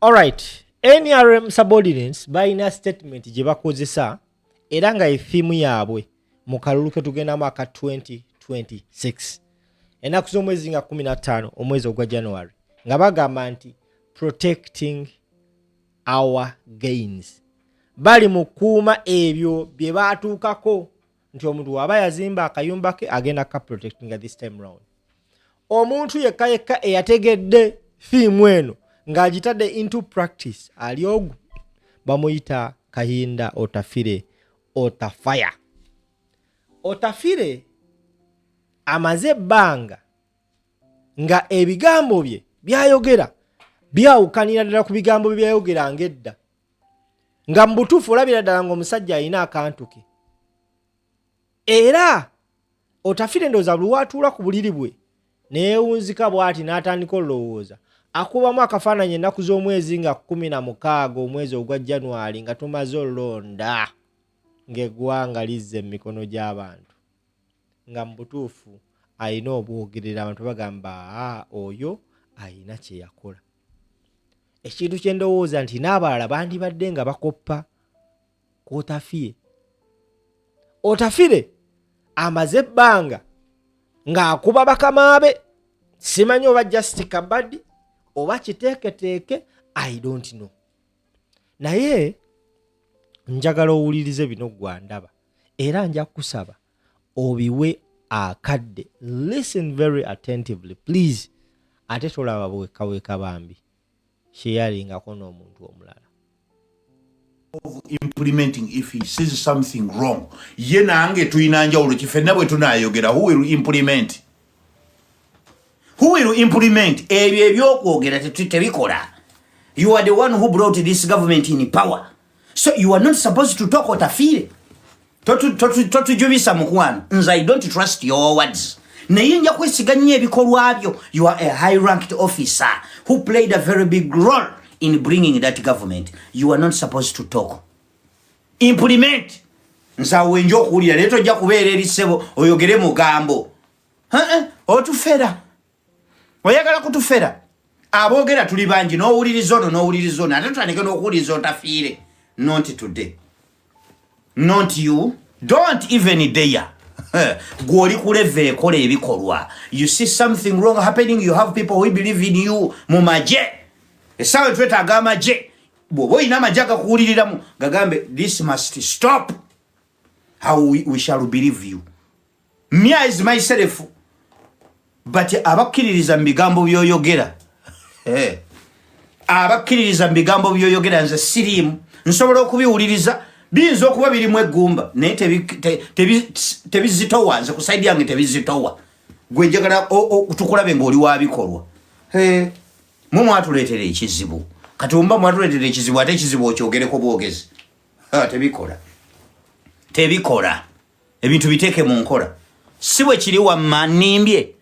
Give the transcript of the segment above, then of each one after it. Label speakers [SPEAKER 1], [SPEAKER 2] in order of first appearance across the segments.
[SPEAKER 1] Alright, NRM subordinates balina statement gye bakozesa era nga ethiimu yaabwe mu kalulu ke tugendamu aka 2026, ennaku z'omwezi nga 15 omwezi ogwa January, nga bagamba nti "Protecting our gains". Bali mu kukuuma ebyo bye baatuukako, nti omuntu waaba yazimba akayumba ke, agenda ka protectinga this time round. Omuntu yekka yekka eyategedde theme eno ng'agitadde into practice ali ogu, bamuyita Kahinda Otafire Otafire. Otafire amaze ebbanga nga ebigambo bye byayogera byawukanira ddala ku bigambo bye byayogeranga edda, nga mu butuufu olabira ddala ng'omusajja alina akantu ke. Era Otafire ndowooza buli watuula ku buliri bwe neewunzika bw'ati n'atandika olowooza, akubamu akafaananyi ennaku z'omwezi nga 16 omwezi ogwa January, nga tumaze olonda, ng'eggwanga lizza emikono gy'abantu, nga mu butuufu alina obwogerera abantu bagamba, "Aa, oyo alina kye yakola." Ekintu kye ndowooza nti n'abalala bandibadde nga bakoppa ku Otafire. Otafire amaze ebbanga ng'akuba bakama be, simanyi oba just kabadi oba kiteeketeeke, I don't know, naye njagala owulirize bino gwandaba, era nja kusaba obiwe akadde. Listen very attentively, please. Ate tolaba bwekaweka, bambi sharingako n'omuntu omulala.
[SPEAKER 2] Implementing. If he sees something wrong, ye nange tulina njawulo kifenna bwe tunayogera. Who will implement? Who will implement? Ebyo ebyokwogera tebikola. You are the one who brought this government in power, so you are not supposed to talk. Otafiire, totujubisa mukwano. Nze I don't trust your words, naye nja kwesiga nnyo ebikolwa byo. You are a high ranked officer who played a very big role in bringing that government. You are not supposed to talk. Implement. Nze awo nja okuwulira, naye tojja kubeera eri ssebo oyogere mugambo. Otufera, oyagala kutufera. Aboogera tuli bangi, n'owuliriza ono, n'owuliriza ono, ate tutandike n'okuwuliriza Otafiire. Not today, not you. Don't even dare. Gw'oli ku level ekola ebikolwa. You see something wrong happening, you have people who believe in you mu magye. Essaawa twetaaga amagye. Bw'oba olina amagye agakuwuliriramu, gagambe, "This must stop," how we shall believe you. Me as myself, but abakkiririza mu bigambo by'oyogera, abakkiririza mu bigambo by'oyogera, nze siriimu. Nsobola okubiwuliriza, biyinza okuba birimu eggumba, naye tebizitowa. Nze ku side yange tebizitowa. Gwe njagala tukulabe ng'oli wabikolwa. Mwe mwatuleetera ekizibu. Kati omuba mwatuleetera ekizibu, ate ekizibu okyogereko bwogezi. Tebikola, tebikola. Ebintu biteeke mu nkola. Si bwe kiri? Wamma nnimbye?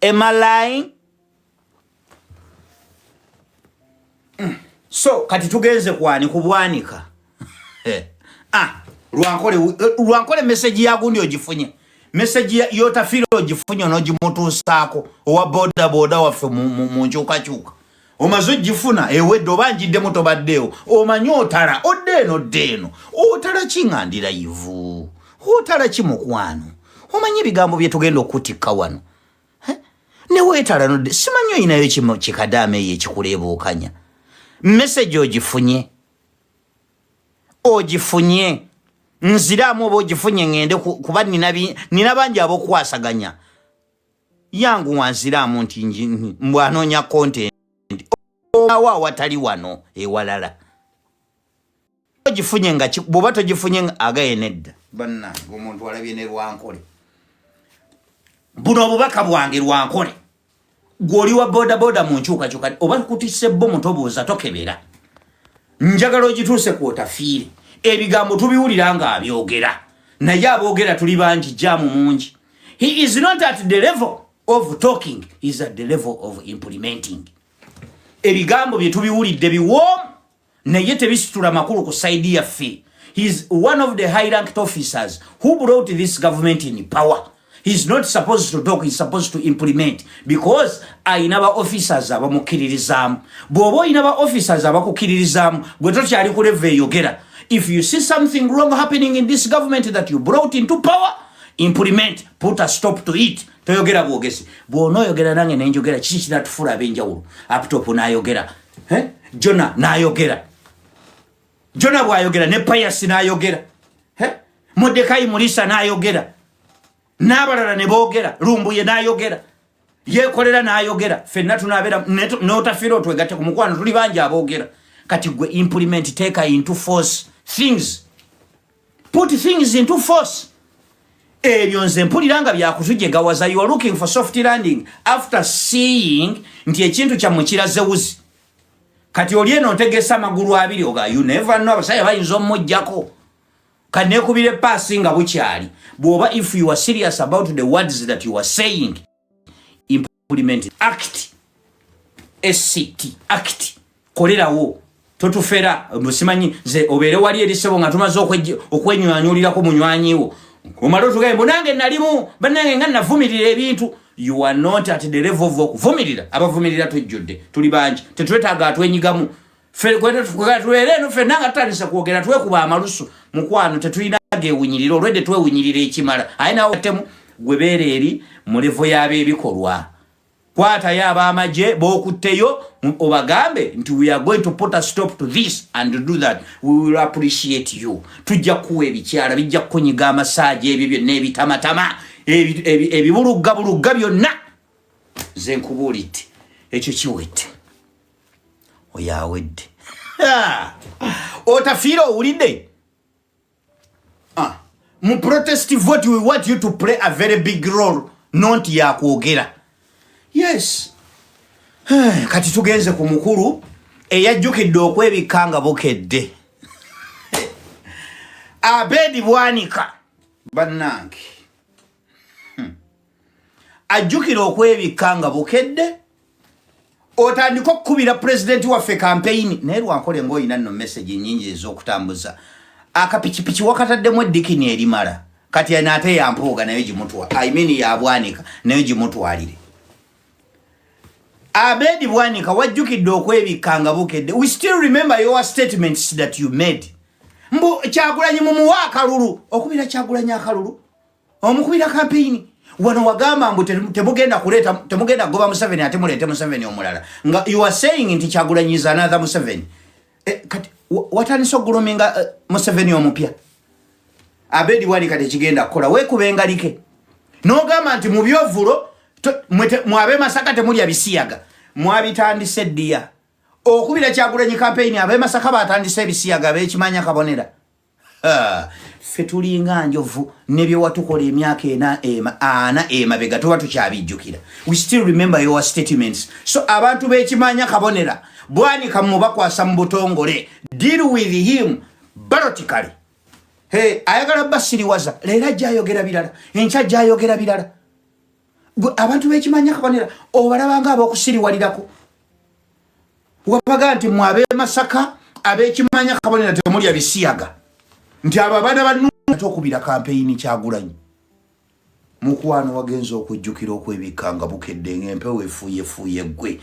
[SPEAKER 2] Am I lying? So kati tugenze kwani kubwanika. Ah, Lwankole, Lwankole, message ya gundi ogifunye? Message y'Otafiire ogifunye n'ogimutuusaako, owa boda boda waffe mu nkyukakyuka? Omaze ogifuna? Ewedde oba njiddemu? Tobaddeewo. Omanyi otala odde eno, odde eno, otala ki nga ndi live? Otala ki, mukwano? Omanyi ebigambo bye tugenda okutikka wano? Neweetala nodde, simanyi oyinayo kikadaama eyo ekikuleebuukanya. Message ogifunye? Ogifunye? Nziraamu oba ogifunye, ŋŋende kuba nina bangi ab'okukwasaganya. Yangu wanziraamu nti mbwanoonya content awo awatali wano ewalala. Ogifunye? Nga bw'oba togifunye nga agaye nedda. Bannange, omuntu alabye ne Lwankole. Buno obubaka bwange, Lwankole, gw'oli wa bodaboda mu nkyukakyuka, oba kutisse bomu, tobuuza, tokebera. Njagala ogituuse ku Otafiire. Ebigambo tubiwulira nga abyogera, naye aboogera tuli bangi, jaamu mungi. He is not at the level of talking, he is at the level of implementing. Ebigambo bye tubiwulidde biwoomu, naye tebisitula makulu ku side yaffe. He is one of the high ranked officers who brought this government in power. He's not supposed to talk, he's supposed to implement, because ayina ba officers abamukkiririzaamu. Bw'oba oyina ba officers abakukkiririzaamu, gwe tokyali ku level eyogera. If you see something wrong happening in this government that you brought into power, implement, put a stop to it. Toyogera bwogezi. Bw'onooyogera nange nenjogera, kiki kinatufuula ab'enjawulo? Aptop n'ayogera, eh? Jona n'ayogera, Jona bw'ayogera ne Payasi n'ayogera, eh? Modekayi Mulisa n'ayogera, n'abalala ne boogera, Lumbuye n'ayogera, Yekolera n'ayogera, ffenna tunabeera n'otafiira otwegatte ku mukwano, tuli bangi aboogera. Kati gwe implement, take into force things, put things into force. Ebyo nze mpulira nga byakutujegawaza. You are looking for soft landing after seeing nti ekintu kyammwe kirazewuzi. Kati oli eno ntegesa amagulu abiri, oga you never know, abasajja bayinza omujjako kanekubira epaasi nga bukyali. Bw'oba, if you are serious about the words that you are saying, implement, act, sct, act, kolerawo, totufera. Musimanyi nze obeere wali erisebo nga tumaze okwenywanyulirako munywanyiwo, omale otugambe mbu nange nalimu, bannange nga navumirira ebintu. You are not at the level of okuvumirira. Abavumirira tujjudde, tuli bangi, tetwetaaga atwenyigamu. Tubeere eno ffenna nga tutandise kwogera, twekuba amalusu. Mukwano, tetulina gewunyirira, olwedde twewunyirira ekimala. Aye nawe temu gwe beera eri mu level y'abeebikolwa. Kwatayo ab'amagye b'okutteyo, obagambe nti we are going to put a stop to this and do that. We will appreciate you. Tujja kuwa ebikyala, bijja kukunyiga amasaaja, ebyo byonna ebitamatama, ebibuluggabulugga byonna. Nze nkubuulidde, ekyo kiwedde, oyo awedde. Otafiire, owulidde? Ah. Mu protest vote, we want you to play a very big role, not yakwogera. Yes. Kati tugenze ku mukulu eyajjukidde okwebikka nga bukedde, Abedi Bwanika. Bannange, Ajjukira okwebikka nga bukedde, otandika okukubira pulezidenti waffe kampeyini. Naye lwankole ngaolina nno message nyingi ez'okutambuza. Akapikipiki wakataddemu eddikini erimala. Kati eno ate yampuuga nayo gimutwa, I mean yabwanika nayo gimutwalire. Abedi Bwanika, wajjukidde okwebikka nga bukedde. We still remember your statements that you made, mbu Kyagulanyi mumuwa akalulu. Okubira Kyagulanyi akalulu, omukubira kampeyini. Wano wagamba mbu temugenda kuleeta, temugenda kugoba Museveni, ate muleete Museveni omulala, nga you are saying nti Kyagulanyi is another Museveni. Kati watandise okugroominga Museveni omupya. Abedi Bwanika, tekigenda kukola. Weekuba engalike n'ogamba nti mu byovulo mwabe Masaka temulya bisiyaga. Mwabitandise eddiya okubira Kyagulanyi kampeyini. Abe Masaka batandise ebisiyaga, bekimanya kabonera. Ffe tulinga njovu, nebyewatukola emyaka ena ana emabega tuba tukyabijjukira. We still remember your statements. So abantu bekimanya kabonera, Bwanika mubakwasa mu butongole. Deal with him politically. Hey, ayagala basiriwaza, leero ajja ayogera birala, enkya ajja ayogera birala. Abantu bekimanya kabonera obalabanga abokusiriwalirako. Wabaga nti mwe ab'e Masaka ab'ekimanya kabonera temulya bisiyaga, nti abo abaana banu ate okubira kampeyini Kyagulanyi. Mukwano, wagenza okujjukira okwebikka nga bukedde, ngaempewo efuuyefuuye. Ggwe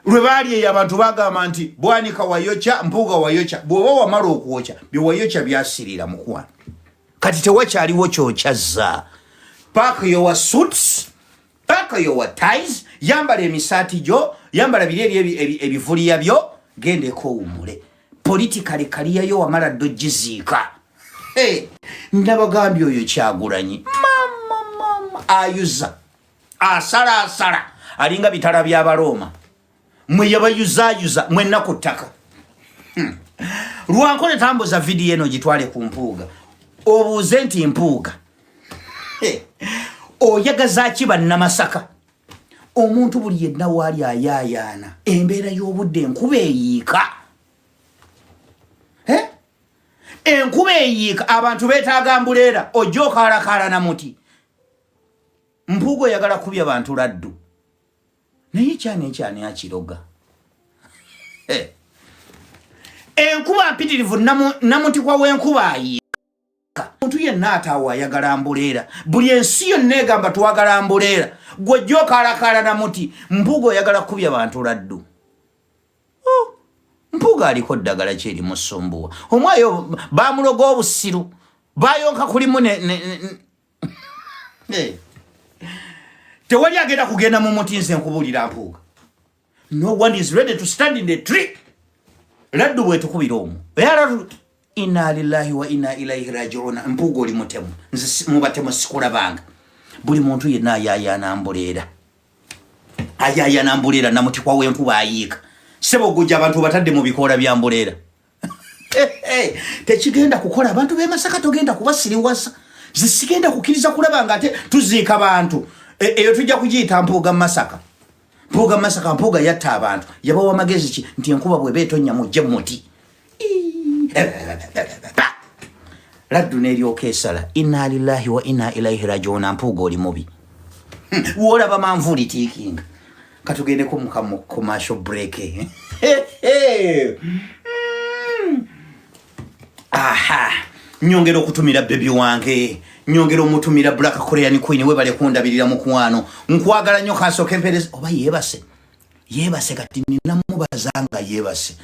[SPEAKER 2] lwe baali eyo abantu bagamba nti Bwanika wayokya, Mpuuga wayokya. Bw'oba wamala okwokya, byewayokya byasirira. Mukwano, kati tewakyaliwo kyokyazza. Pack your suits, pack your ties, yambala emisaati gyo, yambala biri eri ebivuliya byo, gendeko owummule. Politically career yo wamala ddo giziika. Hey, ndabagambye, oyo Kyagulanyi mama mama ayuza, asala asala, alinga bitala by'Abalooma. Mwe yabayuzayuza mwenna ku ttaka. Lwankole, tambuza vidiyo eno gitwale ku Mpuuga, obuuze nti Mpuuga, oyagaza ki Bannamasaka? Omuntu buli yenna waali ayaayaana embeera y'obudde, enkuba eyiika. Eh? Enkuba eyiika, abantu beetaaga mbuleera, ojja okaalakaala na muti. Mpuuga oyagala kubya bantu laddu, naye ekyana ekyani akiroga. Eh. Enkuba mpitirivu, namutikwa w'enkuba ayiika, omuntu yenna ataawo ayagala mbuleera, buli ensi yonna egamba twagala mbuleera. Gwe jja okaalakaala na muti. Mpuuga oyagala kukubya bantu laddu. Oh, Mpuuga aliko ddagala ki erimusumbuwa? Omwayo bamuloga obusiru, bayonka kulimu ne. Tewali agenda kugenda mu muti. Nze nkubuulira, Mpuuga, no one is ready to stand in the tree. Laddu bwetukubira omwo era inna lillahi wa inna ilaihi rajiuna. Mpuuga oli mutemu, nze mubatemu sikulabanga. Buli muntu yenna ayayana mbuleera, ayayana mbuleera. Namutikwa w'enkuba ayiika. Sebo gujja abantu batadde mu bikoola bya mbuleera, tekigenda kukola. Abantu b'e Masaka togenda kubasiriwasa. Nze sigenda kukkiriza kulaba nga ate tuziika bantu. Eyo tujja kugiyita Mpuuga Masaka, Mpuuga Masaka. Mpuuga yatta abantu, yabawa magezi ki? Nti enkuba bweba etonya mujje muti. Laddu neryoka esala. Inna lillahi wa inna ilaihi rajiuna. Mpuuga oli mubi. Wolaba manvuuli tiikinga. Katugendeko mukamu commercial break. Aha, nyongera okutumira baby wange, nyongera omutumira Black Korean Queen. Webale kundabirira mukwano, nkwagala nnyo. Kasooka empereza oba yeebase, yeebase. Kati nina mubaza nga yeebase.